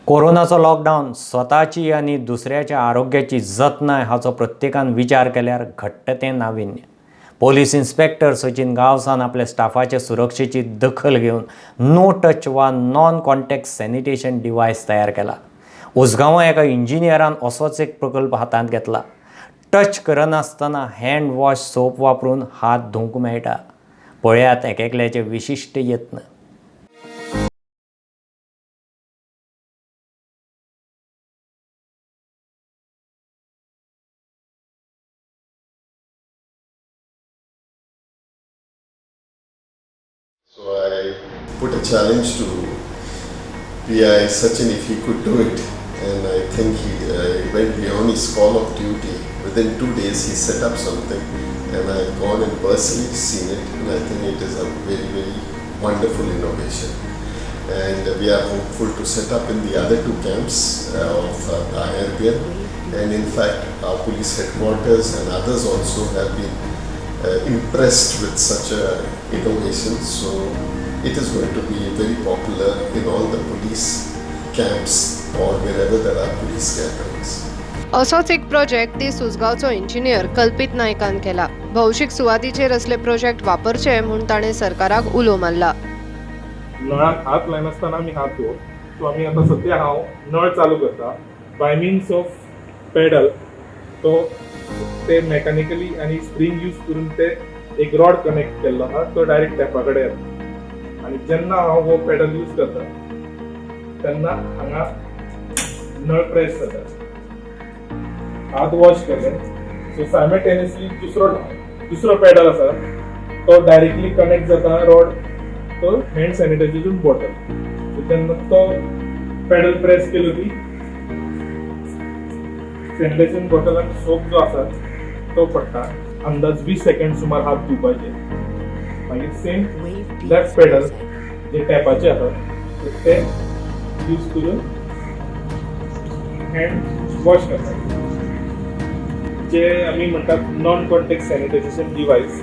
कोरोनाचो lockdown स्वताची आनी दुसऱ्याच्या आरोग्याची जतनाय हाचो प्रत्येकान विचार केल्यार घडटा तें नाविन्य. पोलीस इन्स्पेक्टर सचिन गांवसान आपल्या स्टाफाचे सुरक्षेची दखल घेवन नो टच वा नॉन कॉन्टॅक्ट सॅनिटेशन डिवायस तयार केला. उसगांवां एका इंजिनियरान असोच एक प्रकल्प हातांत घेतला. टच करनासतना हँड वॉश सोप वापरून हात धुवंक मेळटा. पळयात एक एकल्याचे विशिश्ट यत्न. So I put a challenge to PI Sachin if he could do it, and I think he went beyond his call of duty. Within 2 days, he set up something, and I've gone and personally seen it, and I think it is a very, very wonderful innovation. And we are hopeful to set up in the other two camps of the IRBN, and in fact, our police headquarters and others also have been impressed with such a innovation. So it is going to be very popular in all the police camps or wherever there are police gatherings. असोच एक project ती सुजगांवचो engineer कल्पित नायकान केला. भौशीक सुवातीचेर असले project वापरचे म्हूण ताणें सरकाराक उलो मारला. नळाक हात लायनासतना आमी हात धुवप. सो आमी आतां सद्या हांव नळ चालू करता बाय मिन्स ऑफ पेडल. तो ते मेकॅनिकली आनी स्प्रींग यूज करून ते एक रॉड कनेक्ट केल्लो आहा, तो डायरेक्ट टॅपा कडेन येता आनी जेन्ना हांव हो पेडल यूज करता तेन्ना हांगा नळ प्रेस जाता. हात वॉश केले, सो सायमल्टेनियसली दुसरो दुसरो पेडल आसा, तो डायरेक्टली कनेक्ट जाता रॉड तो हँड सॅनिटायझेशन बॉटल. सो तेन्ना तो पेडल प्रेस केलो की सॅनिटायझेशन बॉटल आनी सोप जो आसा तो पडटा. अंदाज 20 सेकंड सुमार हात धुवपाचे. मागीर सेम लेफ्ट पेडल जे टॅपाचे आसा ते यूज करून हँड वॉश करतात. जे आमी म्हणटात नॉन कॉन्टॅक्ट सॅनिटायझेशन डिवायस,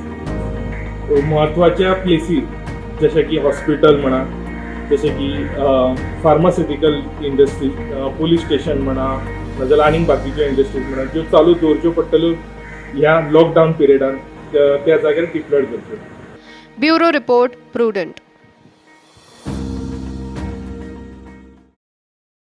म्हत्वाच्या प्लेसीर जशें की हॉस्पिटल म्हणा, जशें की फार्मास्युटिकल इंडस्ट्री, पोलीस स्टेशन म्हणा, नाजाल्यार आनीक बाकीच्यो इंडस्ट्रीज म्हणा, ज्यो चालू दवरच्यो पडटल्यो ह्या लॉकडावन पिरियडान, त्या जाग्यार डिप्लॉयड करच्यो. Bureau report, prudent.